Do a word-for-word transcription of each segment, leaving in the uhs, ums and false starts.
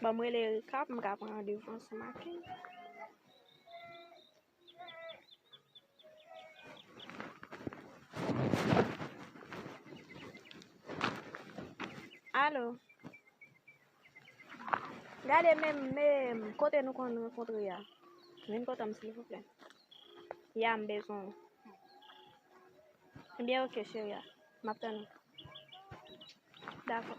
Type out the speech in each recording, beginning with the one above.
Bon, m rele Erika pou m ka pran randevou ansanm ak li. Alo. Gade menm, menm kote nou konn rankontre a. Vin kote m, silvouplè. Ya, m bezwen w. Ebyen, oke, cheri a. M ap tann ou. Dakò.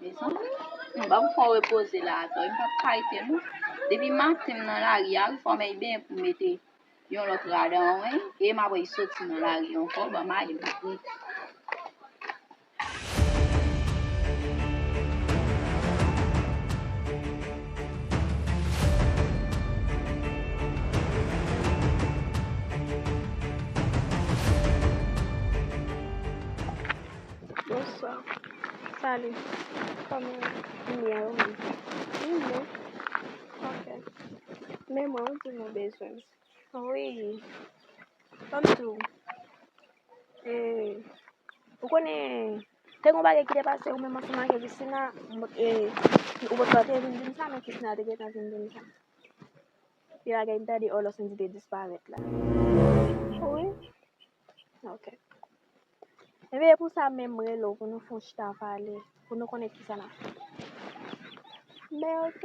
Mezanmi, m pa pou fè w repoze la atò, m p ap ka rete non. Depi maten m nan lari a, wi, fò m ay benyen pou m mete yon lòt rad an wen, e m ap soti nan lari ankò, ban m ale m ap rete. Bonswa. Salut. Kòman w ye? M byen, ou menm? M byen. Ok. Men mwen, ou di m ou bezwen m. Wi. Ban m di w. E, ou konnen, te gen yon bagay ki te pase, ou menm ansanm ak Christina, m, e, ou potko te vin di m sa, men Christina te gentan vin di m sa. Yon bagay m tande, Orlos Andy te disparèt la. Wi. Ok. Ebyen, e pou sa menm m rele w pou nou fè yon chita pale, pou nou konnen kisa n ap fè. Men ok,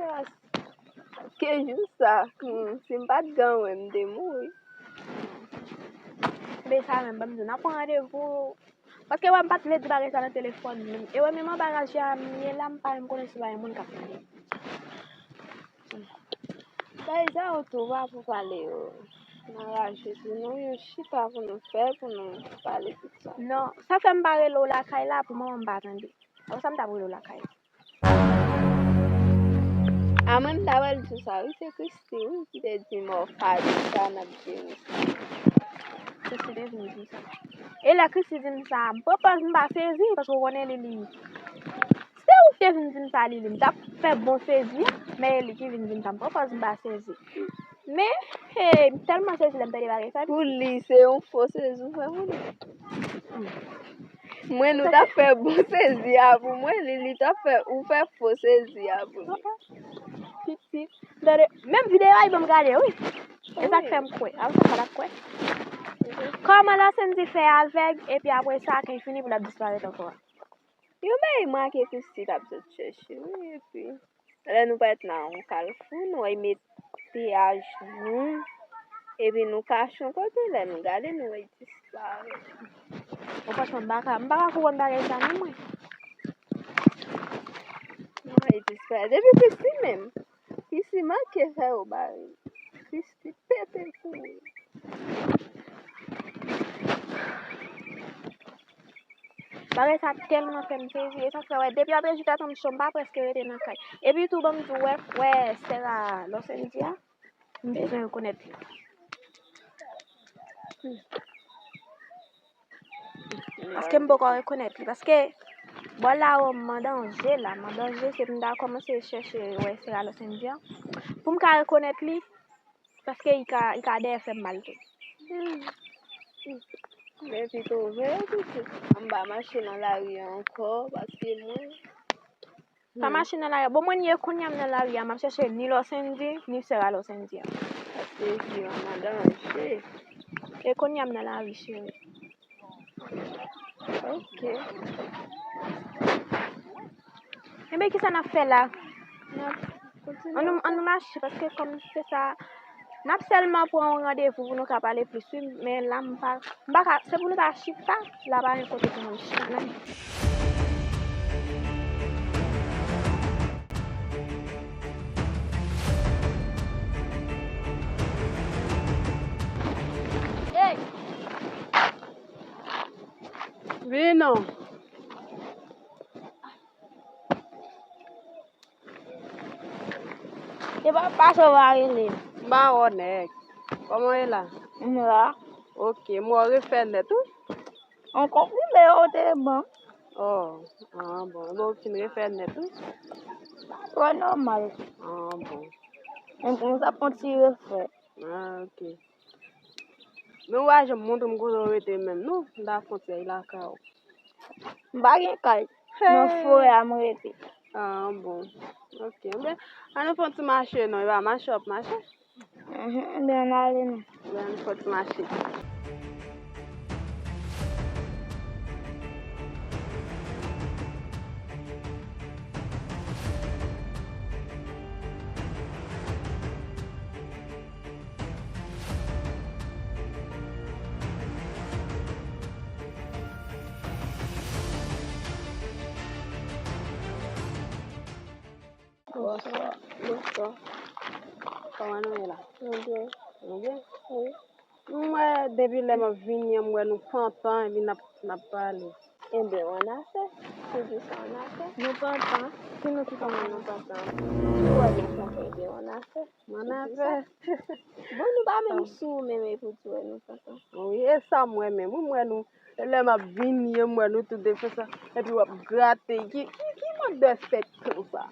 ke jou sa, hmm, si m pa t gen w, m te mouri. Men sa menm, ban m di w, n ap pran randevou. Paske wè, m pa t vle di bagay sa nan telefòn menm. E wè, menm anba raje a m ye la, m pa menm konnen si pa gen moun k ap tande. Bay zè oto pa pou pale yo. Nan raje pou nou, yon chita pou nou fè, pou nou pale tout sa. Non, sa fè m pa rele w lakay la, pou moman m pa tande. Apre sa, m t ap rele w lakay. Amanda wè l di sa, wi, se Christy, wi, ki te di m, ò, pa di sa, n ap jere sa. Christy te vin di sa. E lè Christy di m sa, m pran pòz m pa sezi, paske w konnen li, li. Se ou ki te vin di m sa, Lili, m t ap fè bon sezi a, men e li ki vin di m sa, m pran pòz m pa sezi. Men, hey, m tèlman sezi lè m tande bagay sa. Pou li, se yon fo sezi ou fè pou li. Mwen, nou t ap fè bon sezi a pou mwen, li, li t ap fè, ou fè fo sezi a pou li. Pitit. Tande, menm videyo a, li ban m gade, wi. E sa k fè m kwè. Apre sa, sa l ap kwè. Kòman Lòsendy fè avèg, epi apre sa, ke l fini pou l ap disparèt ankò a? Yon bagay m make Christy t ap sot chèche, wi, epi lè nou parèt nan yon kalfou, nou wè l mete ajnou, epi nou kache yon kote, lè nou gade, nou wè l disparèt. Bon, franchman, m pa ka, m pa ka konprann bagay sa non, mwen. Nou wè l disparèt. Epi Christy menm, Christy manke fè yo bare. Christy pete kouri. Bagay sa tèlman fè m sezi, e sa k fè, wè, depi apre jis atann cho, m pa prèske rete nan kay. Epi tou, ban m di w, wè, wè, sè a Lòsendy a, m bezwen rekonèt li. Paske m poko rekonèt li. Paske, bò la, o, m an danje la, m an danje, se pou m ta kòmanse chèche, wè, sè a Lòsendy a. Pou m ka rekonèt li, Paske li ka, li ka dèyè fè m mal tou. Men pito veye pitit. Ann pa mache nan lari a ankò, paske mwen. Pa mache nan lari a. Bon, mwen ye kounye a m nan lari a, m ap chèche ni Lòsendy, ni sè a Lòsendy a. Paske fi an nan danje. E kounye a m nan lari, cheri. Ok. Enben, kisa n ap fè la? N ap kontinye. Ann nou, ann nou mache, paske kòm se sa, n ap sèlman pran yon randevou pou nou ka pale plis, wi, men la, m pa, m pa ka, se pou nou ta chita, la pa gen kote pou nou chita, non. Hey! Vin non. E pa, pa sova rele. M pa wè w, nèg. Kòman w ye la? M la. Ok, m wè w refè nèt, wi. Ankò, wi, men yo te ban. Oh, ah, bon, bon, ou fin refè nèt, wi. Twò nòmal. Ah, bon. Menm konsa, fè yon ti refè. Ah, ok. Men ou pa janm montre m kote w rete menm, non? M ta fè yon ti ay lakay ou. M pa gen kay. Nan forè a m rete. Ah, bon. Ok. Ebyen, ann fè yon ti mache, non? E pa mache w ap mache? Mhm, ebyen, ann ale, non. Ebyen, ann fè yon ti mache. Bonswa. Bonswa. Kòman nou ye la? Nou byen. Nou byen? Wi. M wè depi lè m ap vini an, m wè nou pantan epi n ap, n ap pale. Ebyen, w annafè. Poukisa w annafè? Nou pantan. Ki nou ki pantan? Kòman nou pantan? Si w wè nou pantan, ebyen, w annafè. M annafè. Bon, nou pa menm sou menm e pou di w wè nou pantan. Wi, e sa m wè menm. Wi, m wè nou. Lè m ap vini an, m wè nou tout de konsa. Epi w ap grate. Ki, ki, ki mòd de fèt konsa?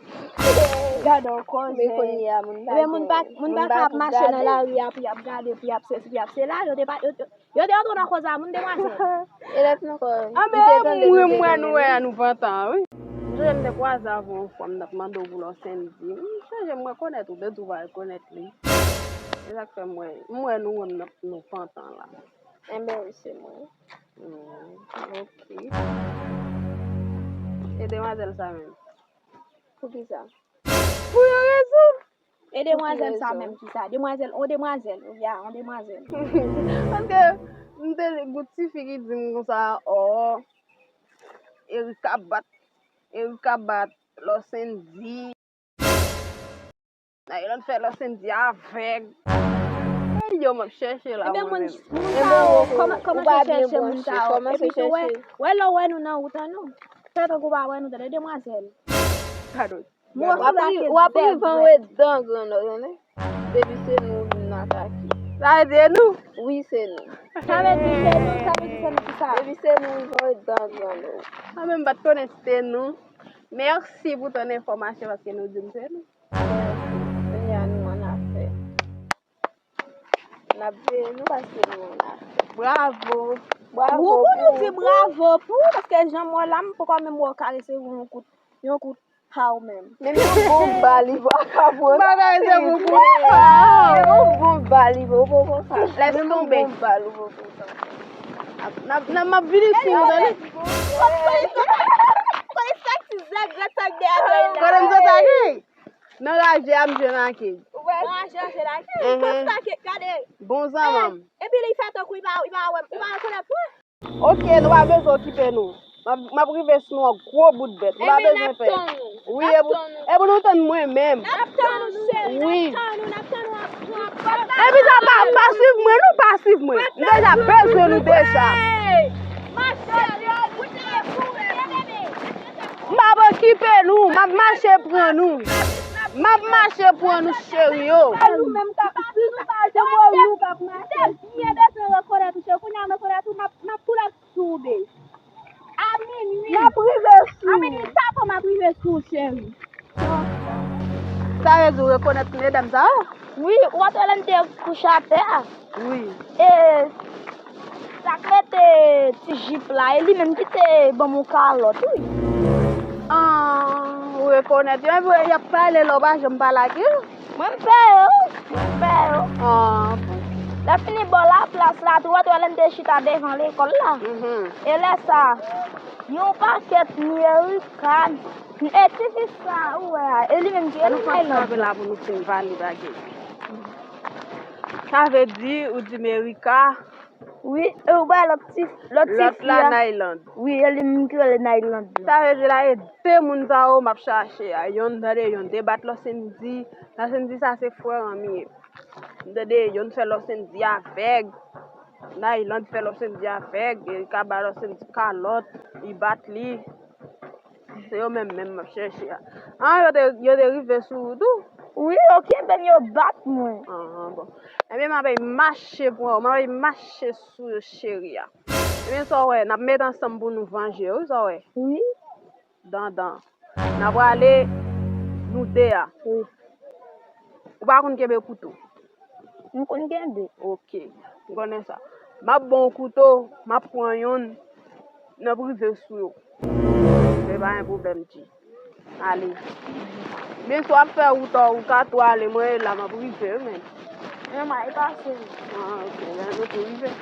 Gade yon koze. Men kounye a, moun pa Ebyen, moun pa, gen, moun pa ka ap mache nan lari a pou y ap gade, pou y ap sesi, pou y ap sela. Yo te pa, yo, yo, yo te antre nan koze a, moun demwazèl. E lè nou kò, Anben, mwen, mwen, nou wè a nou pantan, wi. M sonje m te kwaze avè yon fwa, m t ap mande w pou Lòsenn di. M sonje m rekonèt ou, de tou pa rekonèt li. E sa k fè m wè, m wè nou, nou, nou pantan la. Enben, wi, se mwen. Hmm, ok. E demwazèl sa menm? Poukisa? Pou yon rezon. E demwazèl sa menm ki sa? Demwazèl, on demwazèl, ya, on demwazèl. Paske m te li gout tifi ki di m konsa, ò, Erika bat, Erika bat Lòsenn di. Naylan fè Lòsenn di avèg. E yo m ap chèche la mwen menm. Ebyen, moun sa yo, kòman, kòman se chèche moun sa yo? Epi tou, wè, wè lè w wè nou nan wout an, non. Fè tankou w pa wè nou, tande, demwazèl. Pardon. W ap rive anwe dan grannò, tande. Depi se nou vin atake. Sa vle di e nou? Wi, se nou. Sa vle di se nou, sa vle di se nou ki sa? Depi se nou vin anwe dan grannò. Mwen menm m pa t konnen se nou. Mèsi pou ton enfòmasyon paske nou di m se nou. Kounye a nou annafè. N ap veye nou paske nou annafè. Bravo. Bravo pou nou. Ou pou nou di bravo pou, paske jan m wè la, m poko menm wè w ka resevwa yon kout, yon kout pa w menm. Men yon bon ba li pa ka pran. M pa ka resevwa yon kout pa w. Men yon bon ba li, bon, bon, bon, sa. Lès tonbe. Yon bon ba li, bon, bon, sa. N ap, n ap, n ap, m ap vini sou ou, tande. Kote sa ti zèb ret ak de a la? Kote m sot la? Nan raje a m jwe nan kèy. Nan raje a jwe nan kèy. Mhm. Kòm sa ke, gade. Bon zanmanm. Eh, epi li fè tankou li pa, li pa wè m, li pa rekonèt mwen. Ok, nou pa bezwen okipe nou. M ap, m ap rive sou nou an gwo bout bèt. Nou pa bezwen pè. Wi, e pou, e pou nou tann mwen menm. N ap tann ou, cheri. Wi. N ap tann ou, n ap tann ou. Epi sa pa, pa swiv mwen, non, pa swiv mwen. M deja bezwen nou deja. Ma cheri, ou te kouri, bebe. M ap okipe nou, m ap mache pran nou. M ap mache pran nou, cheri yo. Nou menm k ap, si nou pa jwenn nou, nou p ap mache. Byen bezwen rekonèt ou, cheri. Kounye a m rekonèt ou, m ap, m ap pull up sou ou, babe. A minwi. M ap rive sou ou. A minwi tapan, m ap rive sou ou, cheri. Sa vle di ou rekonèt medam sa yo? Wi, ou pa t wè lè m te kouche atè a? Wi. E sa k mete ti jip la, e li menm ki te ban m yon kalòt, wi. Ah, ou rekonèt yo, epi y ap pale lè w pa janm pale ak yo? Mwen m pè yo, wi. Mwen m pè yo. Ah, bon. Lè fini bò laplas la, tou, ou pa t wè lè m te chita devan lekòl la? Mhm. E lè sa, yon pakèt Erika, e ti fi sa, ou wè a, e li menm ki, e li menm. Ann nou fè kanpe la pou nou fin pale bagay. Sa vle di, ou di m Erika. Wi, e ou bay lòt ti, lòt ti fi a. Lòt la, Nayland. Wi, e li menm ki rele Nayland la. Sa vle di la, e de moun sa yo m ap chache a. Yonn, tande, yonn te bat Lòsenn di. Lòsenn di sa se frè an m ye. Tande, yonn fè Lòsenn di avèg. Nayland fè Lòsenn di avèg. Erika ba Lòsenn di kalòt. Li bat li. Se yo menm menm m ap chèche a. Ah, yo te, yo te rive sou ou tou? Wi, yo kenbe m, yo bat mwen. Ah, bon. Ebyen, m ap mache pran ou, m ap mache sou cheri a. Ebyen, sa w wè, n ap met ansanm pou nou vanje, wi, sa w wè. Wi. Dandan. N a prale Nou de a. Wi. Ou pa konn kenbe kouto? M konn kenbe. Ok. M konnen sa. M ap ba w kouto, m ap pran yonn nan prive sou yo. Se pa yon pwoblèm, G. Ale. Men si w ap fè wout ou, ou ka tou ale, mwen la, m ap rive, men. Men mwen pase. Ah, ok, la nou tou rive.